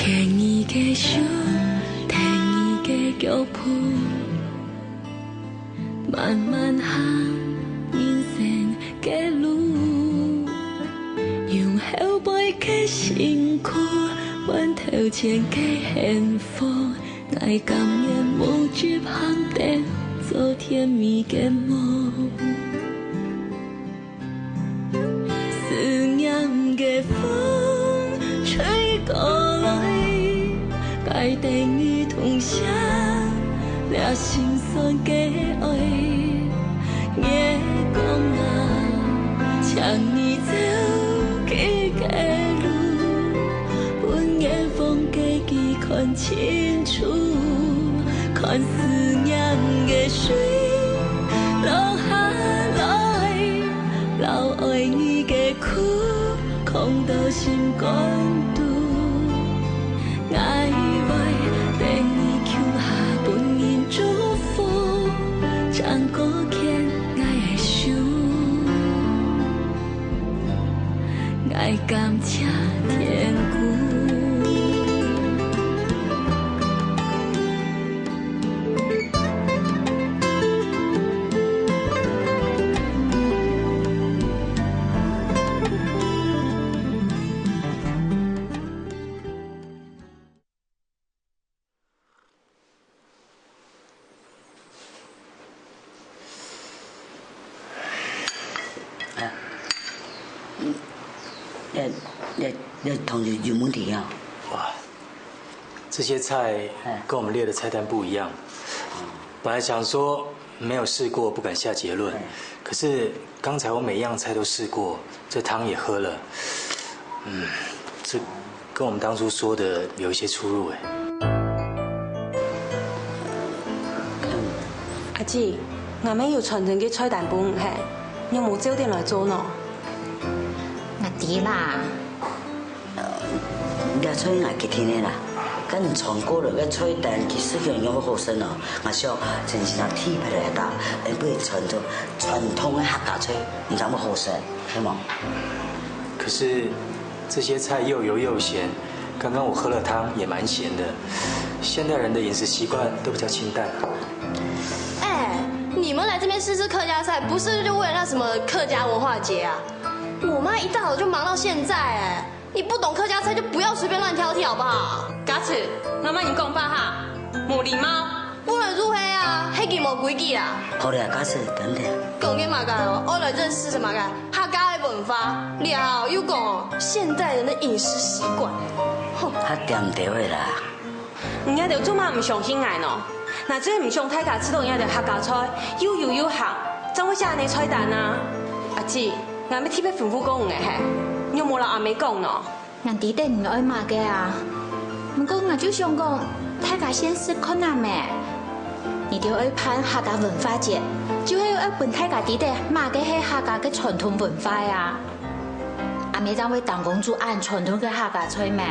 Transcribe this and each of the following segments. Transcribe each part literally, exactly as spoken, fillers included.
牽你个手，跈你个腳步，慢慢行人生个路。用後背个辛苦，換頭前个幸福。𠊎甘願無執行燈，做甜蜜个夢。 思念个風吹過來，擺等你同享這心酸个愛。月光啊，請你照佢个路，分遠方个佢看清楚，看思念个水落下來。 摎愛你个苦囥到心肝肚，𠊎會等你共下分人祝福，正過牽𠊎个手，𠊎感謝天公。 啊，嗯，這、這、這湯有、有問題啊？哇，這些菜哎。跟我們列的菜單不一樣。本來想說沒有試過，不敢下結論。哎。可是剛才我每樣菜都試過，這湯也喝了。嗯，這跟我們當初說的有一些出入哎。阿姊，𠊎乜有傳真个菜單分你係，你有無照定來做呢？𠊎知啦。這菜𠊎決定个啦，該你傳過來个菜單，其實仰會好食呢？𠊎想趁今晡日特別來打，來分你傳做傳統个客家菜，毋知會好食，係無？可是這些菜又油又鹹， 剛剛我喝了湯，也蠻鹹的。現代人的飲食習慣都比較清淡。哎，你們來這邊試試客家菜，不是就為了那什麼客家文化節啊？我媽一大早就忙到現在，哎，你不懂客家菜就不要隨便亂挑剔好不好？家慈，媽媽你講話哈，無禮貌。 本來就係啊，係佢無規矩啦。好了，家慈，等等。講个麼个哦，愛來認識麼个客家个文化，了又講哦，現代人的飲食習慣。哼，較恬恬个啦。你兜做麼毋相信𠊎呢？𠊎就毋想大家食到你兜客家菜，又油又鹹，正會寫恁樣菜單啊。阿姊，𠊎乜特別吩咐過你个係，你有無摎阿姆講呢？ 𠊎知得你愛麼个啊，毋過𠊎就想講，大家現實困難咩。你兜愛辦客家文化節，就係愛分大家知得麼个係客家个傳統文化啊。阿姆正會當講出恁傳統个客家菜咩。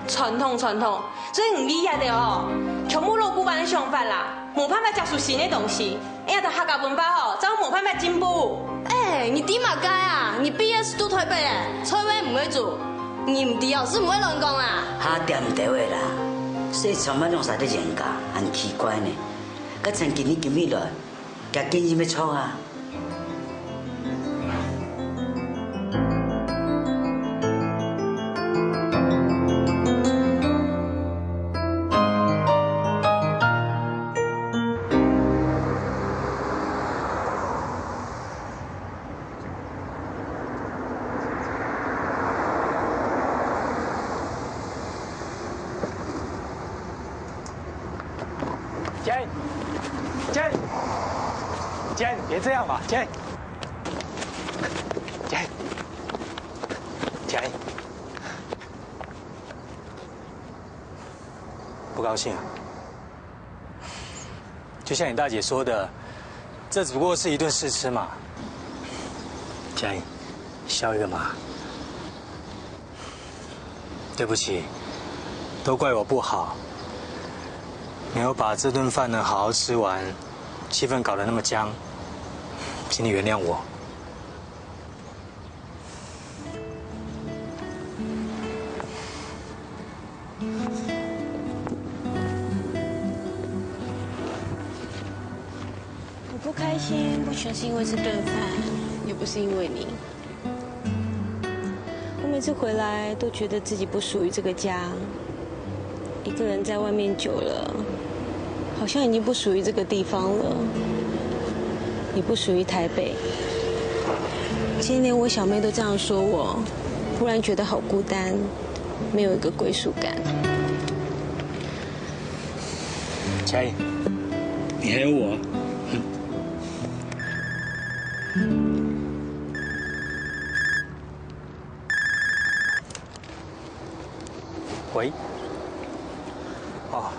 傳統傳統，最毋理解个哦，全部老古板个想法啦，無辦法接受新个東西。 𠊎兜客家文化吼，正無辦法進步。哎，你知麼个啊？你畢業就蹛臺北咧，菜會毋會煮？你毋知哦，就毋會亂講啊。較恬恬个啦，所以千萬用儕个冤家，恁奇怪呢。該像今日今日來，佢建議乜著啊？ Jane，Jane，Jane，別這樣嘛，Jane。Jane，Jane，不高興啊？就像你大姐說的，這只不過是一頓試吃嘛。Jane，笑一個嘛。 對不起，都怪我不好，沒有把這頓飯呢好好吃完，氣氛搞得那麼僵，請你原諒我。开心不全是因为这顿饭，也不是因为你。我每次回来都觉得自己不属于这个家，一个人在外面久了，好像已经不属于这个地方了，也不属于台北。今天连我小妹都这样说我，忽然觉得好孤单，没有一个归属感。佳音，你还有我。喂，哦，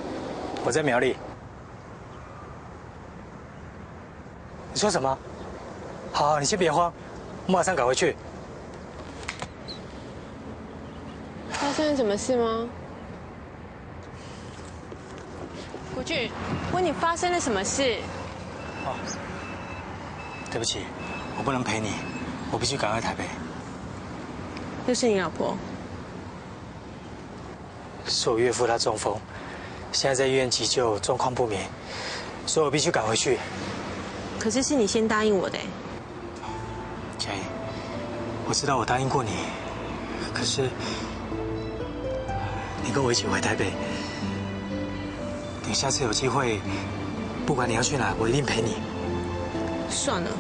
我在苗栗。你说什么？好，你先别慌，我马上赶回去。发生了什么事吗？国俊，问你发生了什么事？哦，对不起，我不能陪你，我必须赶回台北。又是你老婆？是我岳父他中风，现在在医院急救，状况不明，所以我必须赶回去。可是是你先答应我的欸。佳音，我知道我答应过你，可是你跟我一起回台北，等下次有机会，不管你要去哪，我一定陪你。算了，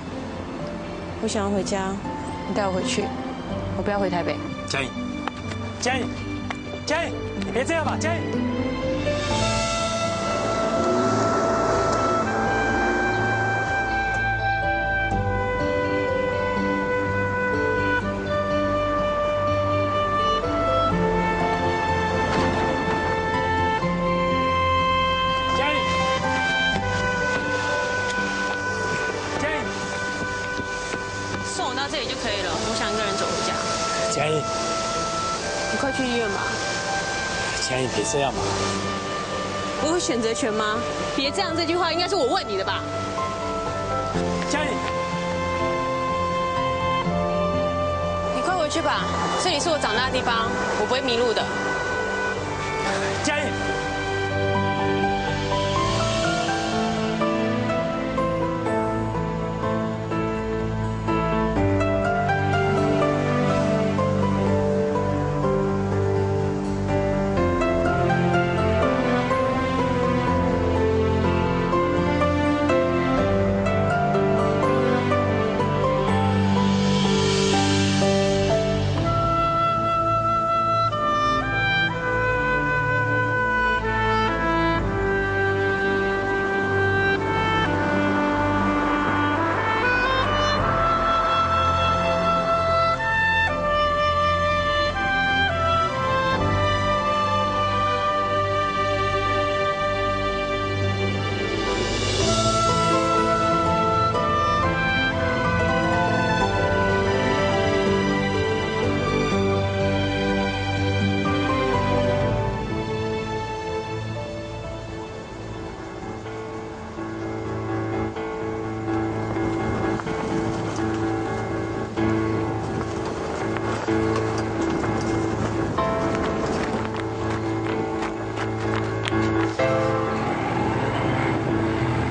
我想要回家，你带我回去，我不要回台北。佳音，佳音，佳音，你别这样嘛，佳音。佳音，佳音。 送我到这里就可以了，我想一个人走回家。佳音，你快去医院吧。佳音，别这样嘛。我有选择权吗？别这样这句话应该是我问你的吧？佳音，你快回去吧，这里是我长大的地方，我不会迷路的。 佳音。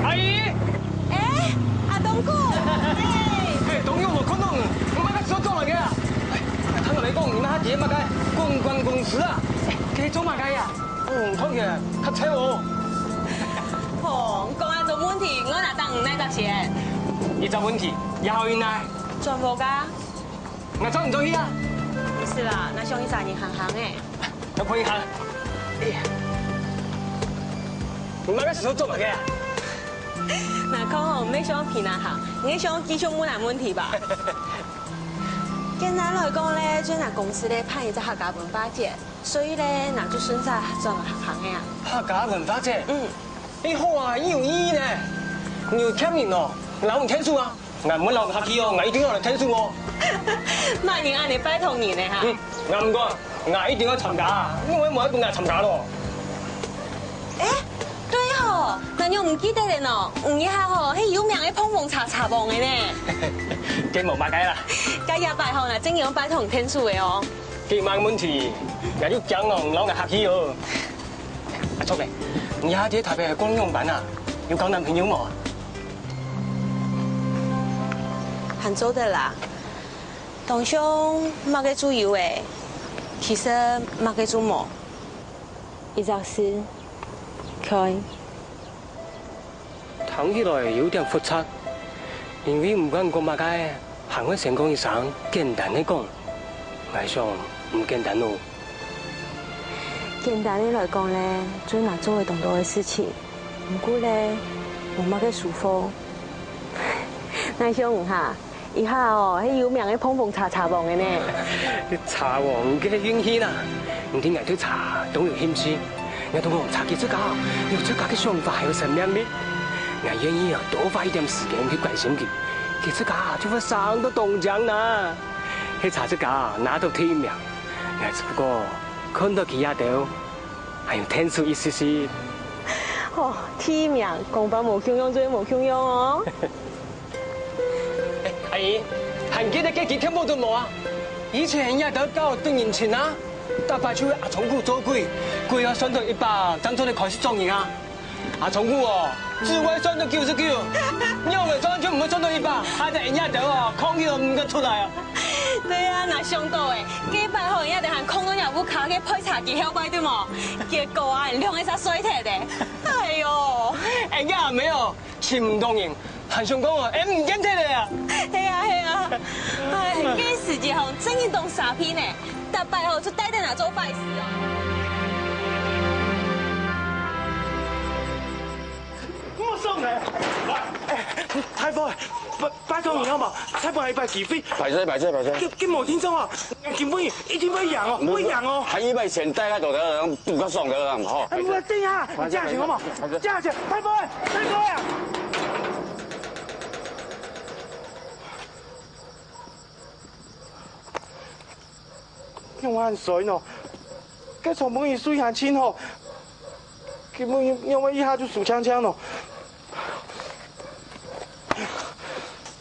阿姨！欸，阿東哥！欸，東勇，𠊎看到你，你麼个時候轉來个啊？欸，聽人講，你兜係麼个公關公司啊？欸，該做麼个啊？ 嗯，看起來較臭哦。吼，你講恁多問題，𠊎哪當你哪隻先？一隻問題，也好運來。轉屋下？𠊎載你轉去啊。毋使啦，𠊎想一儕人行行仔。𠊎陪你行。哎呀，你麼个時候做麼个啊？𠊎看吼，毋係想陪你行，你係想繼續問𠊎問題吧？簡單來講咧，就係𠊎公司咧辦一隻客家文化節。 所以咧，𠊎就順續轉來行行仔啊。客家文化節？嗯。欸，好啊，有意義呢。你有欠人哦，摎𠊎𢯭手啊。𠊎毋會摎你客氣哦，𠊎一定愛來𢯭手哦。麼人恁樣拜託人呢哈？嗯，𠊎毋管，𠊎一定愛參加啊，你會無愛分𠊎參加咯？欸，對吼，𠊎仰毋記得咧喏，你這下吼，係有名个膨風車車王个呢。該無麼个啦。該這擺吼，𠊎正經愛拜託你𢯭手个哦。 該麼个問題，𠊎就驚哦，你摎𠊎客氣哦。阿聰呢，你這下在台北个共學班啊，有交男朋友無啊？做得啦。當想麼个就有欸，其實麼个就無。一隻字，開。聽起來有點複雜，因為毋管講麼个，還會先講一聲簡單个講。𠊎想，毋簡單哦。簡單个來講咧，就係𠊎做會當多个事情。 毋過咧，無麼个收穫。𠊎想哈，這下哦，係有名个膨風茶茶王个呢。茶王个運氣啦，毋知𠊎對茶當有興趣，𠊎都望茶佢自家有自家个想法還有生命力。𠊎願意啊，多花一點時間去關心佢，佢自家就會生到當靚啦。係茶自家拿到第一名，𠊎只不過看到佢這兜， 還有𢯭手一息息。哦，第一名，講法無共樣就係無共樣哦。欸，阿姨，還記得該期全部都無啊？以前這兜教得人情啊，逐擺就係阿聰牯做鬼，鬼愛算到一百，正做得開始做人啊。阿聰牯哦，只會算到九十九，仰會算就毋會算到一百，害得𠊎這兜哦，囥起都毋敢出來啊。對啊，𠊎想到欸，該擺吼，𠊎兜還囥到若屋下个焙茶機後背，對無？ 結果啊，兩個煞碎忒咧。哎喲，哎呀，無哦，尋毋到人，還想講哦，哎，毋見忒咧啊！係啊，係啊，哎，該時節吼，真經當沙鼻呢，逐擺吼就帶等𠊎做壞事哦。莫送咧！哎，大哥，拜，拜託你好無？再分𠊎一擺機會。歹勢，歹勢，歹勢。佢，佢無聽錯啊！ 今晡日一定會贏哦，會贏哦！還一擺錢帶較多个人，不較爽个人吼。哎，我等一下，你加錢好無？加錢，拜拜，拜拜啊！仰會恁衰呢？該昨晡日輸贏盡好，今晡日仰會一下就輸淨淨呢？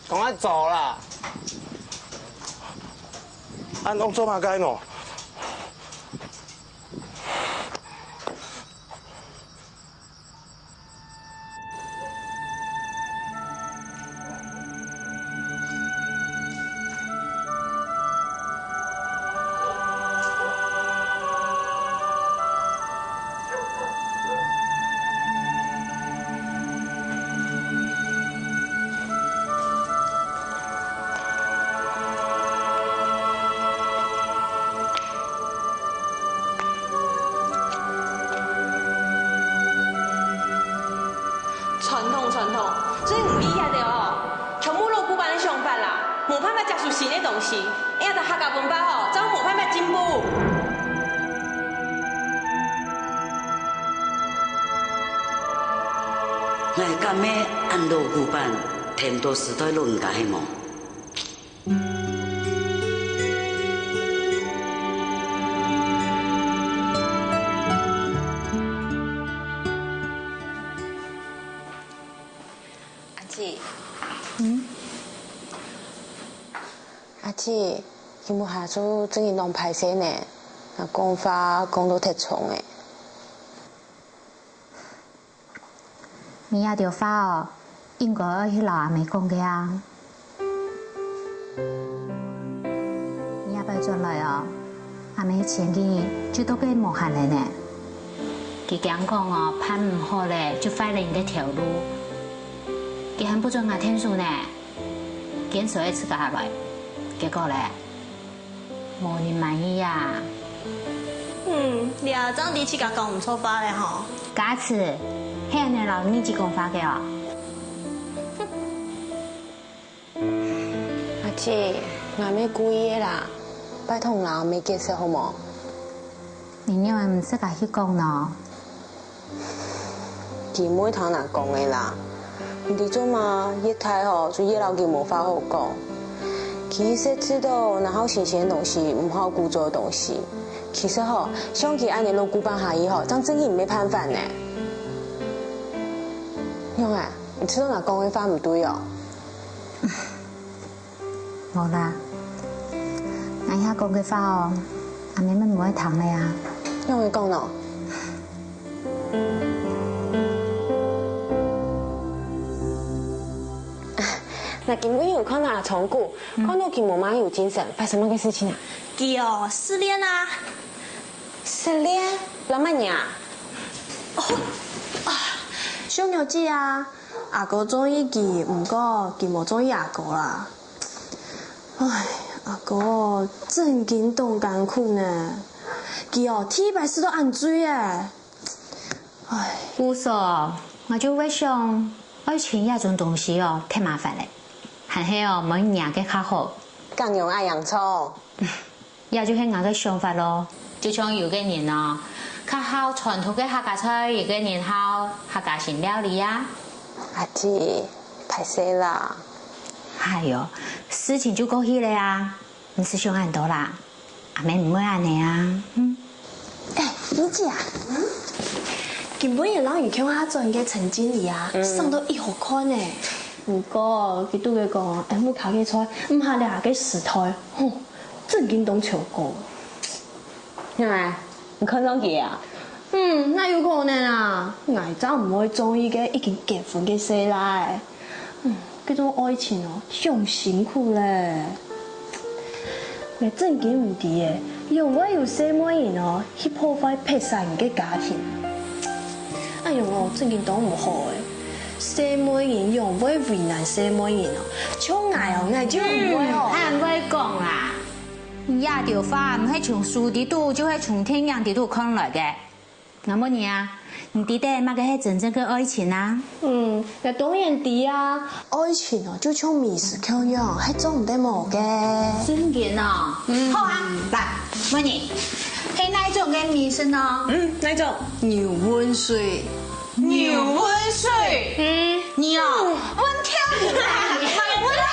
趕快走啦！恁樣做麼个呢？傳統，傳統，最毋理解个哦，全部老古板个想法啦，無辦法接受新个東西。 𠊎兜客家文化吼，正無辦法進步。𠊎敢係恁老古板，跈到時代老人家係無？阿姊。嗯？阿姊， 今晡日下晝真經當歹勢呢，𠊎講話講到忒衝欸。你這兜話哦，應該愛去摎阿姆講个啊。你這擺轉來哦，阿姆前幾日就到該無閒了呢。佢驚講哦，辦毋好咧，就壞了你个頭路。佢還不准𠊎𢯭手呢。 堅持愛自家來，結果咧，無人滿意啊。嗯，這正知自家講毋著話咧吼。假使係恁樣摎你姊講話个哦。阿姊，𠊎乜故意个啦，拜託你摎阿姆解釋好無？你仰會毋自家去講呢？ 佢毋會聽𠊎講个啦。你知做麼，越大吼，就越摎佢無話好講。佢一直知道，𠊎好新鮮个東西，毋好古早个東西。其實吼，像佢恁樣老古板下去吼，正真經毋係辦法呢。仰啊，你知道𠊎講个話毋對哦？ 無啦，𠊎這下講个話哦，阿姆乜毋會聽了啊。仰會講呢？ 𠊎今晡日有看到阿聰哥，看到佢無麼有精神，發生麼个事情啊？佢哦，失戀啊！失戀？摎麼人啊？哦，啊，秀娘姊啊，阿哥中意佢，毋過佢無中意阿哥啦。唉，阿哥正經當艱苦呢。佢哦，第一擺試著恁醉欸。 唉，有時哦，𠊎就會想，愛情這種東西哦，忒麻煩了，還係哦，莫惹个較好。恁樣啊，洋蔥。這就係𠊎个想法咯。就像有个人哦，較好傳統个客家菜，有个人好客家新料理啊。阿姊，歹勢啦。哎喲，事情就過去了啊，毋使想恁多啦。 阿姆毋會恁樣啊。嗯。欸，你姐啊，今晡日摎你共下轉个陳經理啊，生到異好看呢。毋過，佢都會講，𠊎屋下个菜毋合這下个時代，吼，正經當醜陋。哎，你看上佢啊？嗯，哪有可能啊？𠊎正毋會中意个已經結婚个細賴。 嗯，這種愛情哦，傷辛苦咧。𠊎正經毋知欸，仰會有細妹人哦，去破壞別儕人个家庭。恁樣哦，正經當毋好欸。細妹人仰會為難細妹人哦，像𠊎哦，𠊎就毋會哦。嗯，恁會講啦。你這兜話毋係從書裡肚，就係從電影裡肚看來个。 𠊎問你啊，你知得麼个係真正个愛情啊？嗯，𠊎當然知啊。愛情哦，就像美食共樣，係做毋得無个。真个哦？嗯。好啊，來，問你，係哪種个美食呢？嗯，哪種？牛汶水。牛汶水？嗯。你哦，嗯。問題啊，問題啊！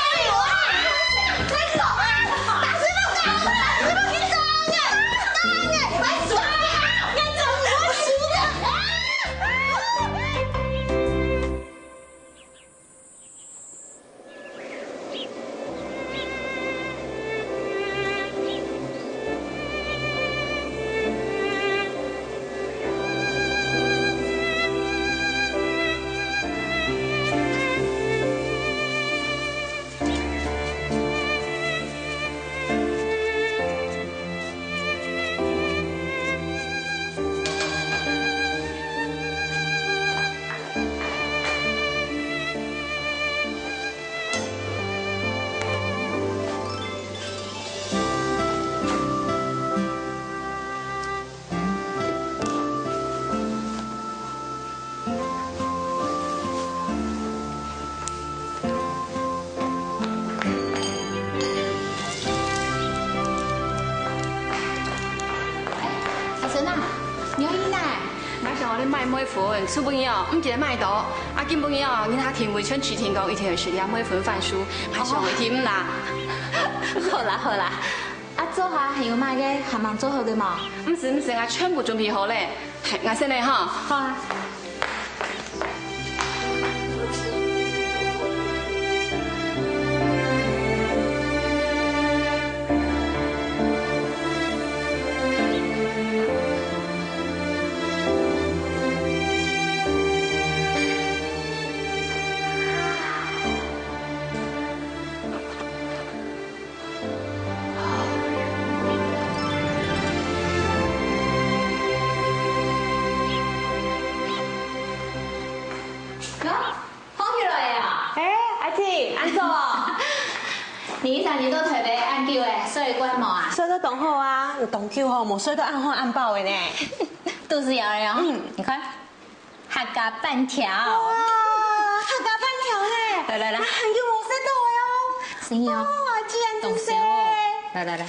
阿珍啊，你愛去哪？𠊎想愛來買糜粉，昨晡日哦，毋記得買到。啊，今晡日哦，人客定位全聚定講一定愛食這糜粉番薯，𠊎想愛添啦。好啦好啦， 啊，灶下還有麼个還吂做好个無？毋使毋使，𠊎全部準備好咧。係，𠊎先來吼。好啊。 喲，放起來啊！欸，阿姊，恁早哦！你這下到臺北恁久欸，睡慣無啊？睡到當好啊，有當久吼，無睡到恁好恁飽个呢。肚屎枵了哦。嗯。你看， 客家粄條。哇，客家粄條呢？來來來。𠊎很久無食到了哦。係哦。哦，阿姊恁仔細。來來來。哦。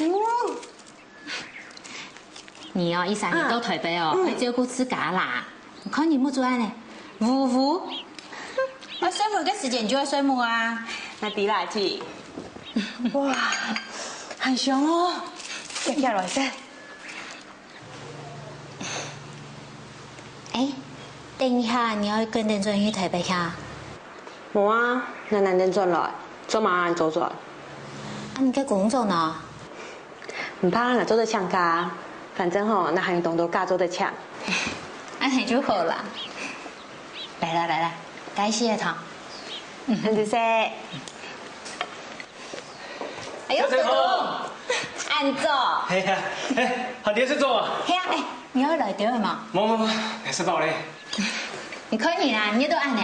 你哦，這下到臺北哦，嗯。愛照顧自家啦。你看你目珠恁呢，烏烏。愛睡目个時間就愛睡目啊。𠊎知啦，阿姊。哇，很香哦。夾夾來食。 欸，等一下你愛跟等轉去臺北啊？無啊，𠊎懶懶轉來，做麼个恁早轉？啊，你个工作呢？毋怕，𠊎做得請假，反正吼，𠊎還有當多假做得請。恁仔就好啦。來啦來啦，該食个糖。恁仔細。哎喲，小姐好。哥哥，恁早。係啊，哎，還在食早啊？係啊，哎，你愛來兜仔無？無無無，𠊎食飽咧。你看你啊，熱到恁呢，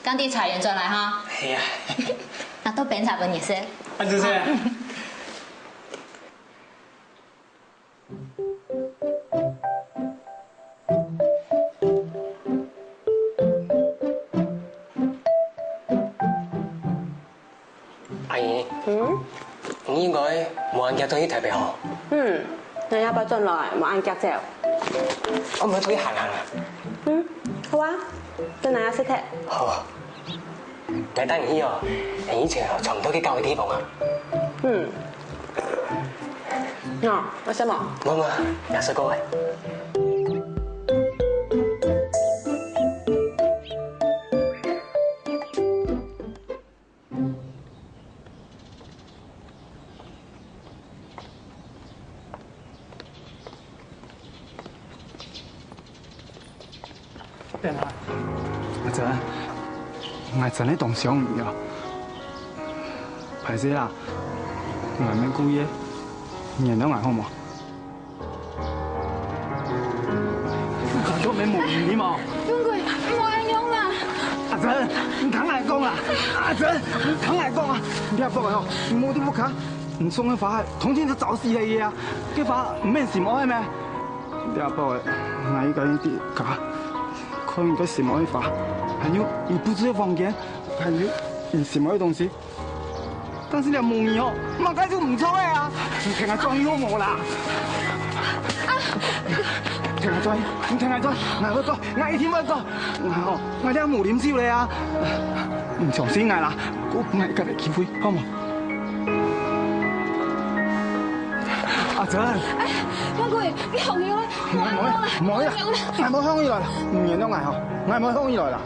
剛對茶園轉來哈。係啊。拿到冰茶分你食。恁仔細啊。 阿姨，嗯？你應該無恁遽轉去臺北吼？嗯，𠊎這擺轉來，無恁遽走。𠊎兜出去行行啊？嗯，好啊，轉來也食忒。好。 𠊎帶你去哦，𠊎以前哦，常到个搞个地方啊。嗯。喏，愛食無？無無，𠊎食過个。 等下，阿珍，𠊎真个當想你啊！歹勢啦，𠊎毋係故意个，原諒𠊎好無？你看著毋係無理無？永貴，莫恁樣啦！阿珍，你聽𠊎講啦！阿珍，你聽𠊎講啊！你這擺哦，你無在屋下，你送个花，通通都燥死忒个啊！該花毋免心愛咩？ 這擺𠊎一個人在家，看你个心愛花，還有你佈置个房間，還有你心愛个東西。但是這無你哦，麼个就毋著个啊！你聽𠊎轉去好無啦？聽𠊎轉去，你聽𠊎轉，𠊎會過，𠊎一定會過。𠊎哦，𠊎這無啉酒了啊！你相信𠊎啦，過分𠊎一個个機會，好無？ 阿珍。哎，永貴，你放佢啦！𠊎無，無啦，𠊎無放佢來啦，你原諒𠊎吼，𠊎無放佢來啦。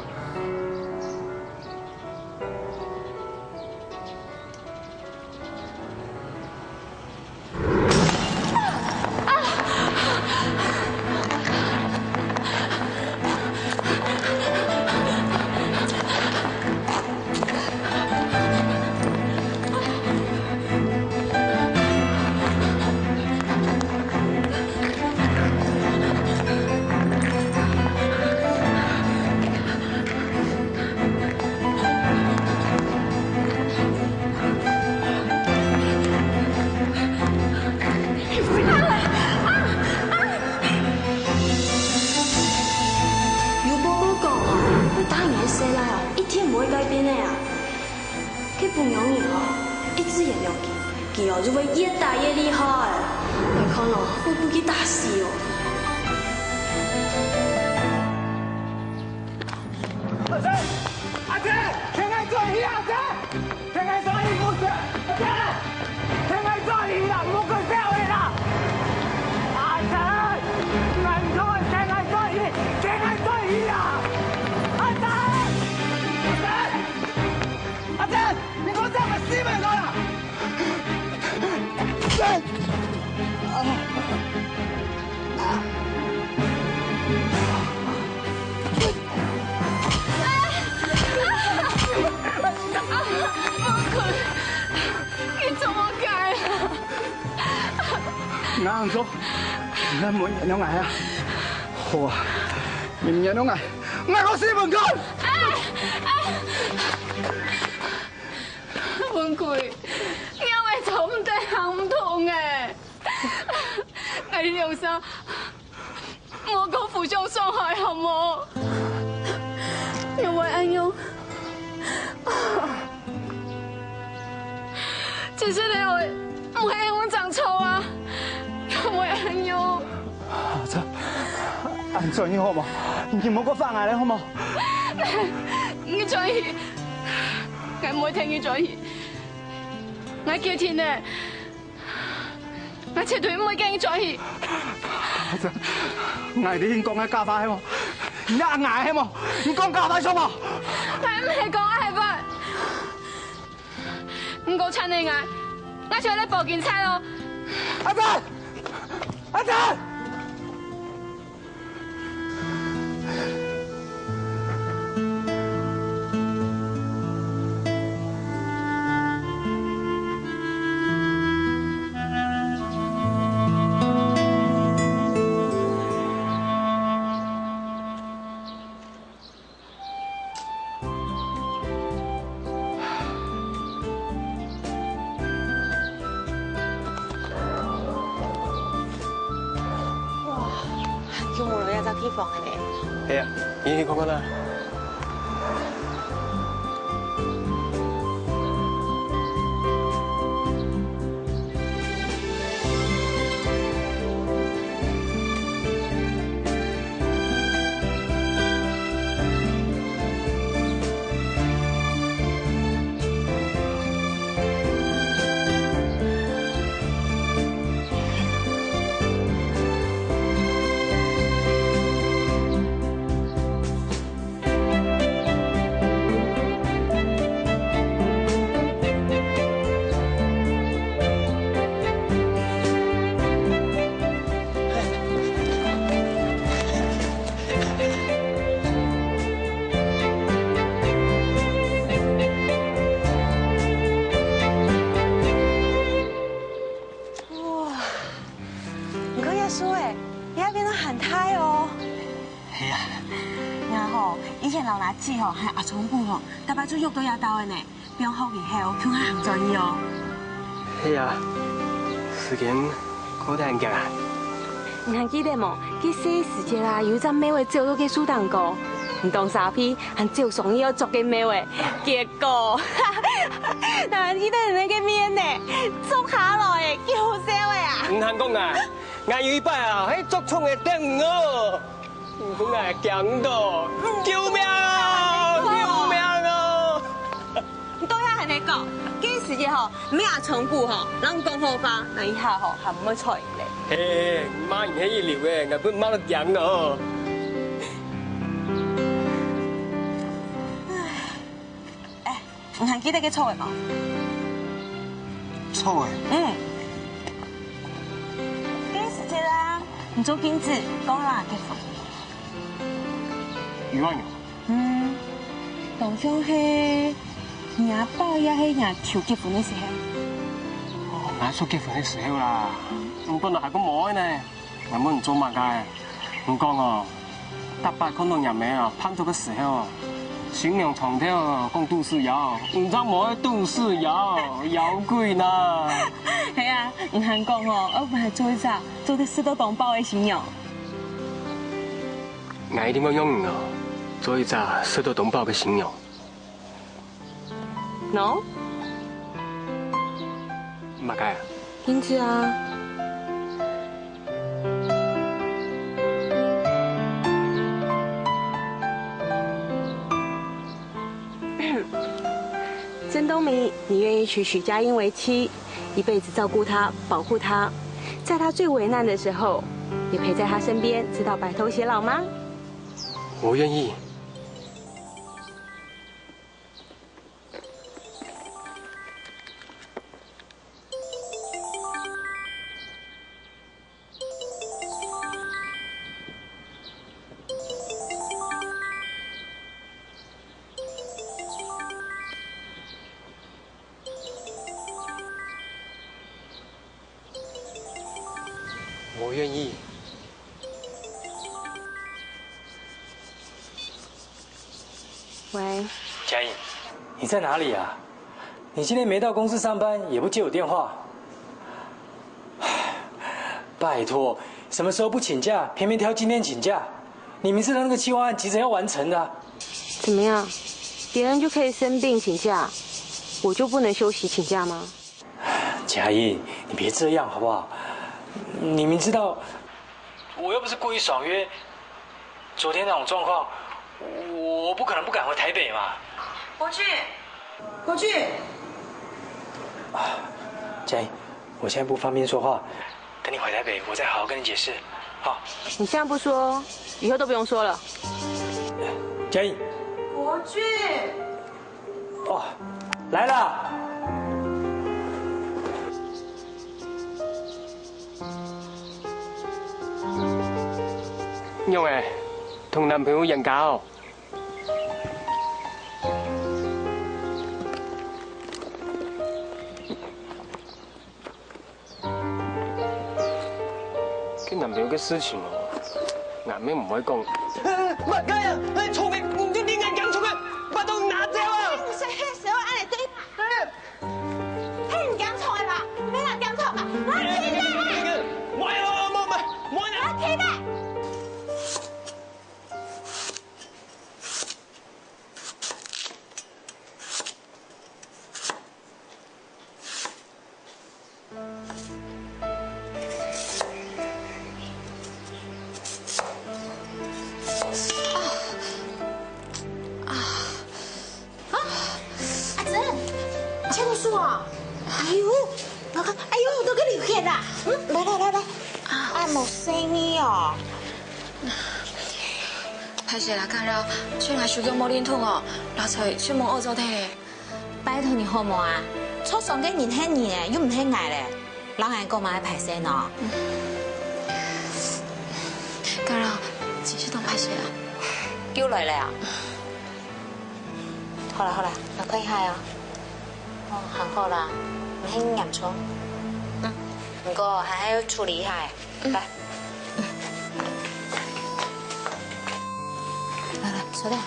有報告講哦，愛打人个細賴哦，一定毋會改變个啊！該分娘人哦，一直原諒佢，佢哦就會越打越厲害。𠊎看哦，會分佢打死哦！ 阿珍，阿珍，聽𠊎轉去，阿珍，聽𠊎轉去，毋好走，阿珍，聽𠊎轉去啦，毋好再走了啦！阿珍，𠊎毋同你聽𠊎轉去，聽𠊎轉去啊！阿珍，阿珍，阿珍，你講啥物事？死命講啦！ 你做麼个啊？𠊎恁做，你毋會原諒𠊎啊？好啊，你毋原諒𠊎，𠊎過死分你看！ 文貴，你恁樣做毋得，行毋通欸！𠊎兩儕無過互相傷害，好無？你會恁樣，其實你會，毋會恁樣正著啊！你會恁樣。阿珍，恁樣好無？你莫過煩𠊎了，好無？你轉去。 𠊎毋會跈你轉去。𠊎決定了，𠊎絕對毋會跟你轉去。阿珍，𠊎對你講个假話係無？你呃𠊎係無？你講假話係無？𠊎毋係講假話。你過纏等𠊎，𠊎就來報警察哦。阿珍，阿珍！房个呢。係啊，你去看看啦。 哇，你看這樹仔，也變到還大哦。係啊，𠊎吼，以前摎吾姊吼，還有阿聰牯吼，逐擺就約到這兜个呢，放學以後，共下行轉去哦。係啊，時間過得還遽啊。你還記得無？該細時節啊，有一隻貓仔走到該樹頂高，你當沙皮，還走上去愛捉該貓仔，結果，還記得你該面呢，捉下來，幾好笑个啊！你還講啊， 𠊎有一擺啊，還捉蟲仔叮哦！你分𠊎驚到，救命啊！救命啊！你到這還在講，該時節吼，無阿聰牯吼，摎你講好話，𠊎這下吼還毋會睬你咧。嘿，罵人係一流个，𠊎分罵到驚哦！ 哎，你還記得該著个無？著个？嗯。該時節啊，你照鏡子，講啦，結婚。有啊有。嗯，當像係若爸也係若舅結婚个時候。哦，𠊎叔結婚个時候啦，你本來還講無愛呢。 𠊎問你做麼个？你講哦，逐擺看到若姆啊，辦桌个時候哦，新娘床頭哦，講肚屎枵，你正無愛肚屎枵，枵鬼哪！係啊，你還講哦，愛分𠊎做一隻做得食到當飽个新娘。𠊎一定會讓你哦，做一隻食到當飽个新娘。 喏。麼个啊？鏡子啊。曾東明，你願意娶許佳音為妻，一輩子照顧她，保護她，在她最危難的時候，也陪在她身邊，直到白頭偕老嗎？我願意。 我願意。喂。佳音，你在哪裡啊？你今天沒到公司上班，也不接我電話。唉，拜託，什麼時候不請假，偏偏挑今天請假？你明知道那個企劃案急著要完成的啊。怎麼樣？別人就可以生病請假，我就不能休息請假嗎？ 佳音，你別這樣好不好？你明知道，我又不是故意爽約，昨天那種狀況，我不可能不趕回台北嘛。國俊，國俊，佳音，我現在不方便說話，等你回台北，我再好好跟你解釋。好。你現在不說，以後都不用說了。佳音，國俊。 哦，來啦！仰仔，同男朋友冤家哦？ 該男朋友个事情哦，𠊎乜毋會講。麼个啊？哎，臭个，你就連眼鏡臭个，把刀拿掉啊！你是黑社會，恁樣對他？哎，你驚臭个吧？沒人驚臭吧？我要氣的！莫，莫，莫，莫，莫！我要氣的！哎呦，老公，哎呦，都个流血啦！嗯，來來來來，啊，無細義哦。歹勢啦，干擾，就𠊎手腳無靈通哦，拿菜就無愛做忒。拜託你好無啊？著傷个人係你誒，又毋係𠊎咧，摎𠊎講麼个歹勢呢？干擾，真係當歹勢啊！又來了啊！ 好啦好啦，𠊎看一下哦。哦，還好啦，毋係嚴重。嗯，毋過還愛處理一下誒。嗯。來。來來，坐下。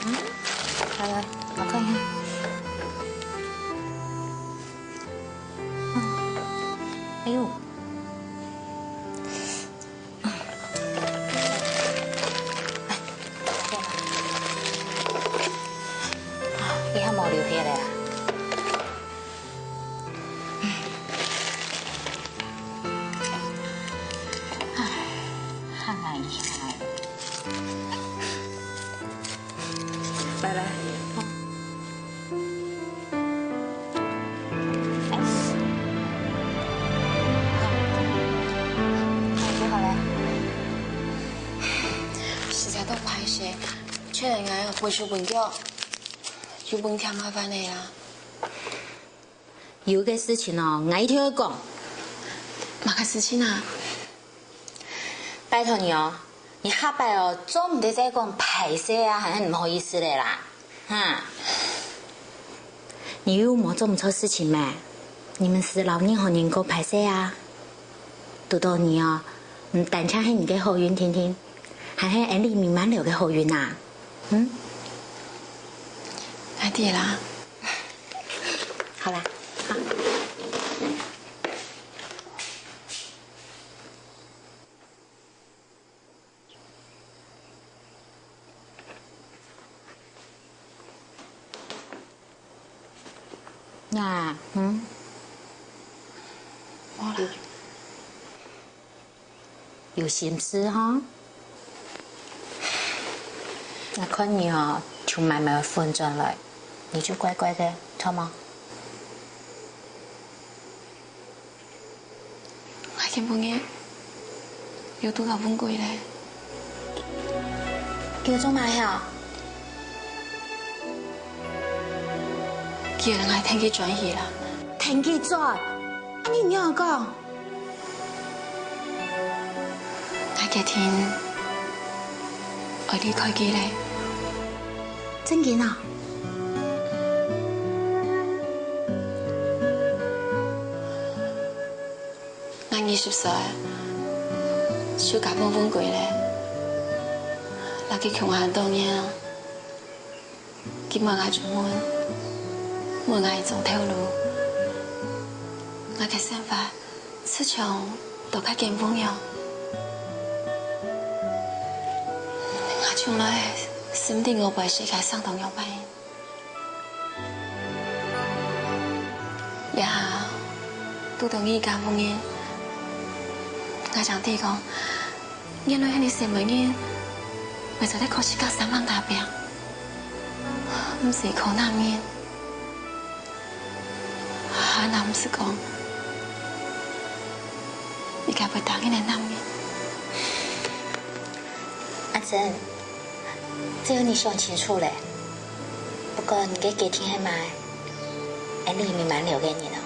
嗯，來來，𠊎看一下。嗯，哎呦。 你還無流血咧啊？唉，還蠻厲害。來來。 哎，好，好，就好了。實在當歹勢，雖然𠊎會手分腳，又分添麻煩个啊。有个事情哦，𠊎一定愛講。麼个事情啊？ 拜託你哦，你下擺哦，做毋得再講歹勢啊，還係毋好意思咧啦，哈！你又無做毋著事情咩？你毋使摎任何人講歹勢啊。堵著你哦，毋單淨係你个好運定定，還係𫣆俚美滿樓个好運啊！嗯？𠊎知啦。好啦，好。 呀，嗯？無啦。有心事哈？𠊎看你哦，就慢慢穩轉來，你就乖乖个，著無？ 𠊎今晡日又堵著問鬼咧。佢做麼个啊？佢喊𠊎跈佢轉去啦。跈佢轉？恁樣仰仔講？𠊎決定愛離開佢咧。正經啊？ 𠊎二十歲，就嫁分問鬼咧。摎佢共下恁多年，佢問𠊎出門，問𠊎做頭路。𠊎个生活就像在該間屋樣。𠊎從來毋知外背世界生到仰般。 這下堵著你這個婦人，𠊎正知講，原來係你細妹人，會做得靠自家三項打拚，毋使靠男人，還毋使講，你該會打人个男人。阿珍， 只有你想清楚咧。不管你个決定係麼个，𫣆俚美滿樓个人哦，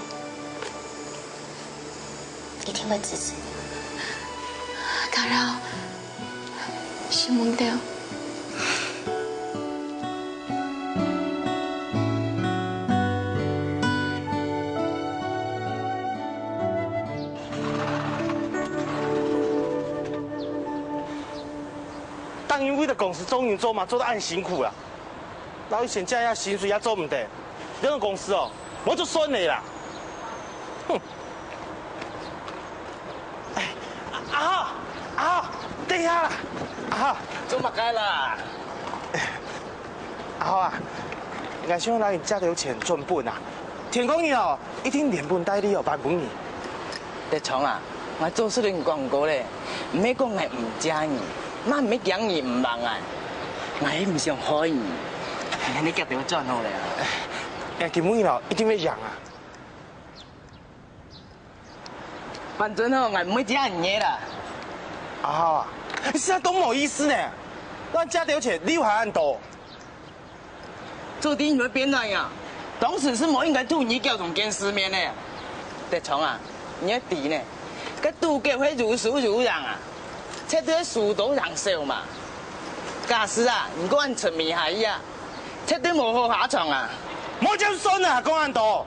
一定會支持你。Carol，承蒙你。 逐日為著公司做人做嘛，做到恁辛苦啦。摎以前這樣薪水也做毋得，這種公司哦，無就算了啦。哼！哎，阿豪，阿豪，等一下啦，阿豪。做麼个啦？阿豪啊，𠊎想摎你借兜錢轉本啊。天光日哦，一定連本帶利哦，還分你。 德昌啊，𠊎早就同你講過咧，毋係講𠊎毋借你，嘛毋係驚你毋還𠊎。，𠊎毋想害你。你遽兜轉好了啊。𠊎今晡日一定會贏啊！反正吼，𠊎毋會借你个啦。阿豪啊，你實在當無意思呢！𠊎借兜錢，你有還恁多？ 做得你會變哪樣？當時係無應該渡你狗同見世面呢。德昌啊，你愛知呢，該賭狗係如輸如贏啊，絕對輸多贏少嘛。假使啊，你還沉迷下去啊，絕對無好下場啊。莫再算啊，講恁多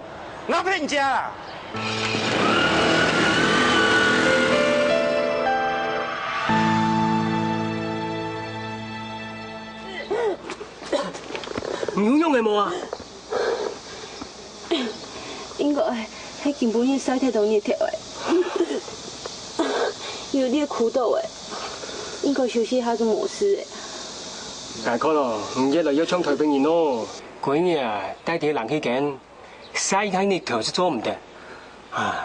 ，𠊎騙你啊！ 你有仰仔無啊？應該係今晡日曬忒多日頭了，有點苦著了，應該休息下就無事了。𠊎看哦，你越來越像臺北人哦。歸日啊，戴在冷氣間， 曬一下日頭就做毋得。啊，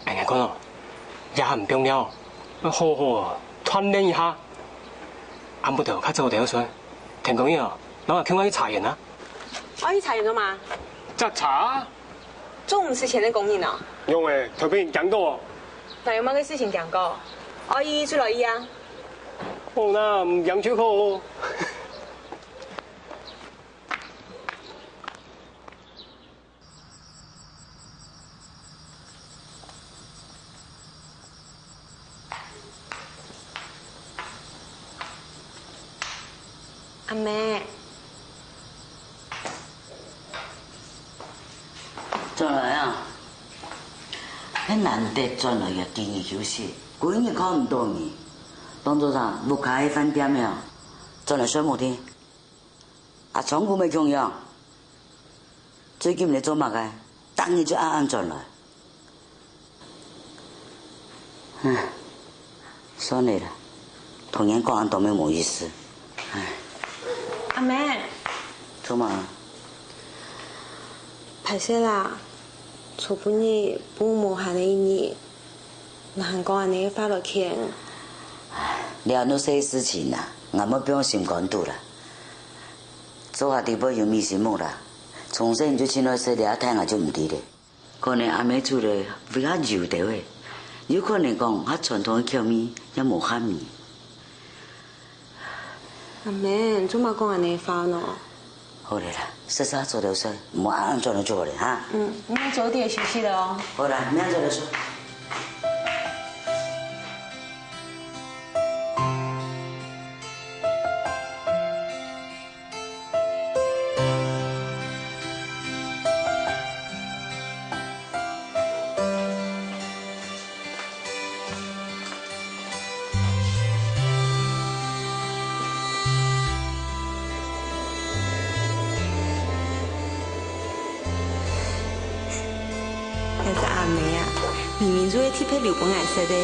恁樣看哦，這下毋放尞，愛好好哦，鍛鍊一下。暗晡頭較早兜睡，天光日哦，摎𠊎共下去茶園啊。愛去茶園做麼？摘茶啊。做毋使錢个工人哦。仰仔，臺北人驚著哦。哪有麼个事情驚著？愛去就來去啊。好啦，毋驚就好哦。 阿姆，轉來啊！恁難得轉來个第二休息，歸日看毋著你，當做啥？屋下个飯店了，轉來睡無定。 阿昌姑乜共樣，最近在做麼个？逐日就暗暗轉來。唉，算了啦，同人講恁多乜無意思。唉。阿姆。做麼？歹勢啦，昨晡日分你無閒个一日， 你還講恁樣个話來譴。這恁細事情啊，𠊎乜放心肝肚啦。做下底背有微生物啦，從細你就盡愛食這个，𠊎就毋知咧。可能阿姆煮个會較油兜仔，有可能講較傳統个口味，也無合味。 阿姆，做麼講恁樣个話呢？好咧啦，食啥早兜睡，毋好暗暗轉來就好咧哈。嗯，你愛早點休息了哦。好啦，明仔早兜睡。 這隻阿姆啊，明明就係特別留分𠊎食个。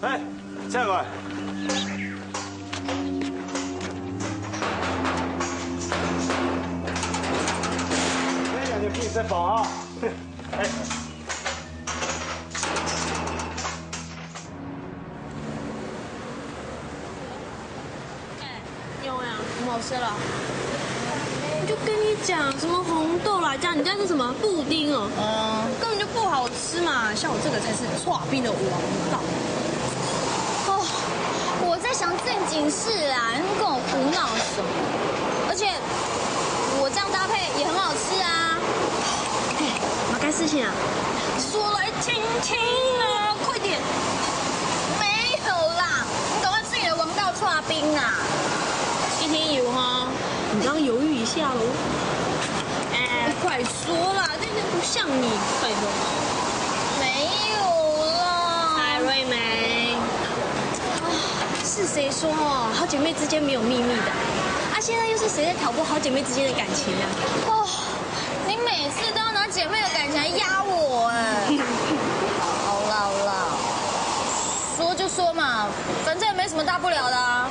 哎，下來。哎呀，你屁事寶啊！哎。 有啊，無事了。你就跟你讲，什么红豆啦，加你家是什么布丁哦？嗯，根本就不好吃嘛。像我这个才是刨冰的王道。哦，我在想正经事啊，你跟我胡闹什么？而且我这样搭配也很好吃啊。哎，么个事情啊？说来听听啊，快点。没有啦，你赶快吃你的王道刨冰啊。今天有哈，你刚刚犹豫一下喽。哎，快说啦，这人不像你，拜托。没有啦。艾瑞梅。啊，是谁说哦，好姐妹之间没有秘密的？啊，现在又是谁在挑拨好姐妹之间的感情啊？哦，你每次都要拿姐妹的感情来压我哎。好啦好啦，说就说嘛，反正也没什么大不了的啊。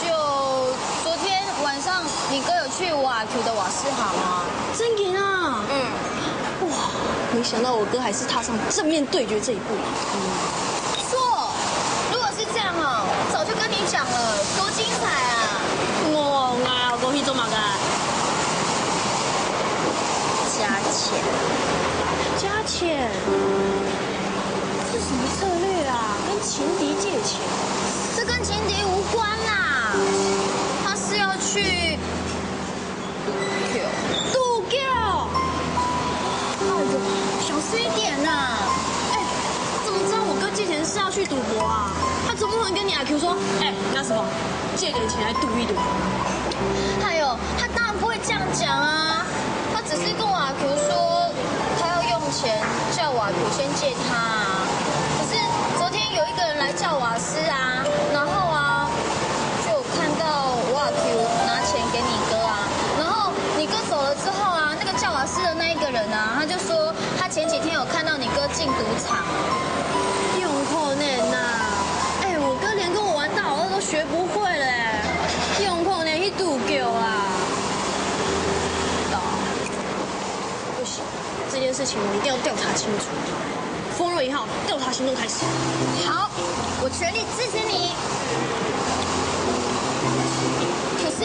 就昨天晚上你哥有去我阿 Q 的瓦斯行啊？真的啊？嗯。哇，没想到我哥还是踏上正面对决这一步。嗯。错，如果是这样哦，早就跟你讲了，多精彩啊！我啊，我去做嘛个？加钱。加钱？这什么策略啊？跟情敌借钱？这跟情敌无关啦，他是要去赌 赌 Q。哎呦，小心一点呐！哎，他怎么知道我哥借钱是要去赌博啊？他总不可能跟你阿 Q 说，哎，拿什么，借点钱来赌一赌。哎呦，他当然不会这样讲啊，他只是跟我阿 Q 说，他要用钱，叫我阿 Q 先借他啊。可是昨天有一个人来叫瓦斯啊，然后啊，就有看到我阿 Q 拿钱给你哥啊，然后你哥走了之后啊，那个叫瓦斯的那一个人啊，他就说他前几天有看到你哥进赌场。有可能呐，哎，我哥连跟我玩大老二都学不会嘞，有可能去赌 Q 啊。不行，这件事情我一定要调查清楚。 风若一号调查行动开始。好，我全力支持你。可是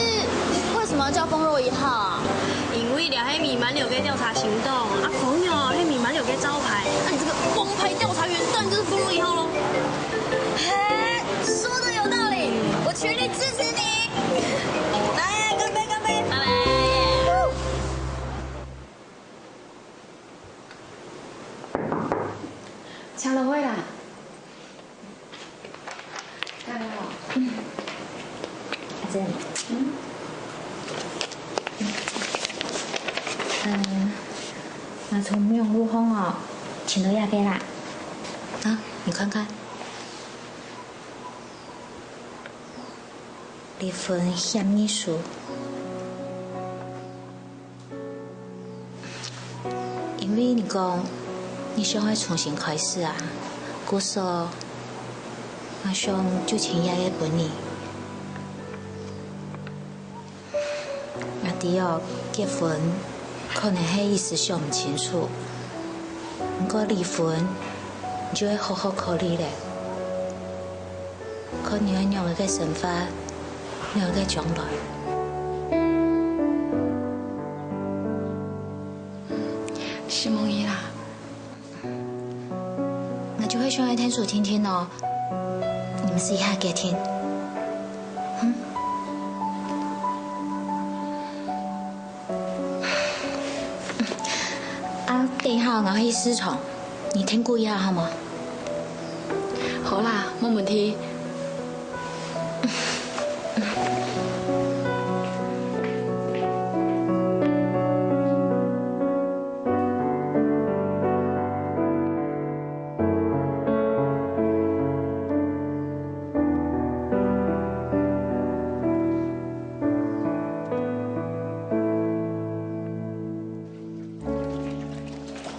为什么要叫风若一号啊？因为这是未满六个调查行动，啊，朋友，这是未满六个招牌，那你这个王牌调查员当然就是风若一号喽。嘿，说的有道理，我全力支持你。来，干杯，干杯！拜拜。 请落去啦。大家好。阿珍。嗯。嗯，我从网路上哦，寻到这个啦。啊，你看看。离婚协议书。 因为你讲你想要重新开始啊，故所，我想就请爷爷分你。阿弟哦，结婚可能係一时想毋清楚，毋过离婚，你就愛好好考虑咧。 看你愛仰仔个生活，仰仔个將來。承蒙你啦。𠊎就係想愛𢯭手定定哦，你們私下決定。嗯？啊，等一下𠊎去市場，你聽顧一下好無？ 好啦，無問題。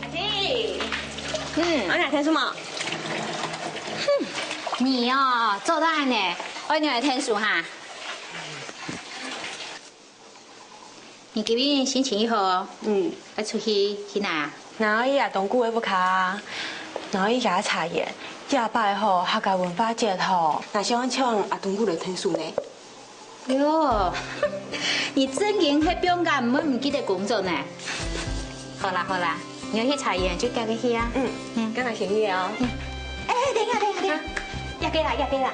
阿弟，嗯，𠊎來𢯭手無？ 你哦，做到恁仔，愛仰仔𢯭手哈？你今日心情如何？嗯，愛出去去哪？𠊎愛去阿東牯个屋下，𠊎愛去佢茶園。這擺吼，客家文化節吼，𠊎想愛請阿東牯來𢯭手呢。 喲，你正經係放假，毋會毋記得工作呢？好啦好啦，你愛去茶園就叫佢去啊。嗯，嗯，剛才先去哦。哎，等一下，等一下，等一下，這個啦，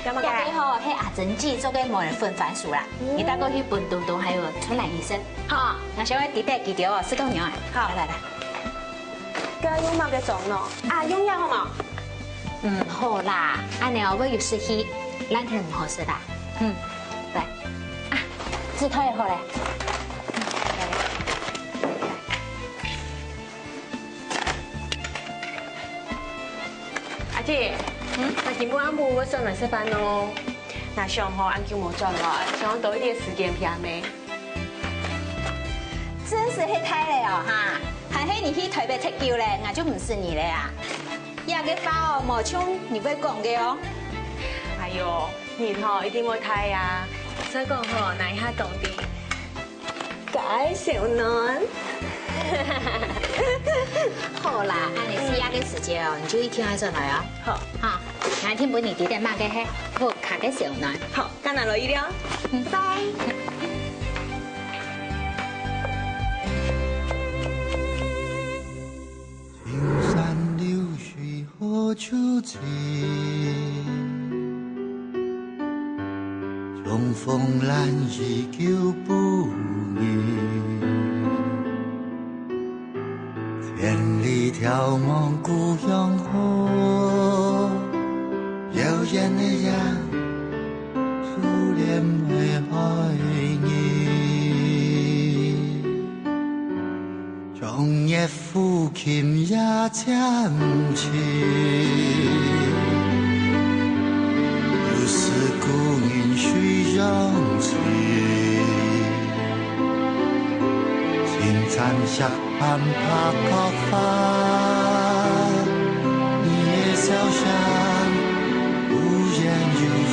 這個啦，這個吼，係阿珍姐做个美人粉番薯啦，你帶過去分東東還有春蘭醫生。好，𠊎先愛滴滴佢兜哦，食到肉啊。好，來來來。 該用麼个裝呢？啊，用這好無？嗯，好啦，恁樣哦，會有濕氣，爛忒毋好食啦。嗯，來，啊，紙袋好咧。阿姊，嗯，𠊎今晡暗晡愛轉來食飯哦。𠊎想吼，恁久無轉來，想愛多一點時間陪阿姆。 真實係大了哦哈！還係你去台北忒久了，𠊎就毋識你了啊！這个話哦，無像你會講个哦。哎喲，人吼一定會大啊，所以講吼，哪一下當知該小暖。好啦，恁樣四下个時間哦，你就一定愛轉來哦。好，哈，𠊎聽分你知得麼个係屋下个小暖。好。 該𠊎來一了，拜。青山綠水何處尋？重逢難遇舊不迎。 千里眺望故鄉好，遙遠的夜，初戀的回憶。長夜抚琴夜漸沉，又思故人水中情。青山下 寒白角花，你的笑聲忽遠又忽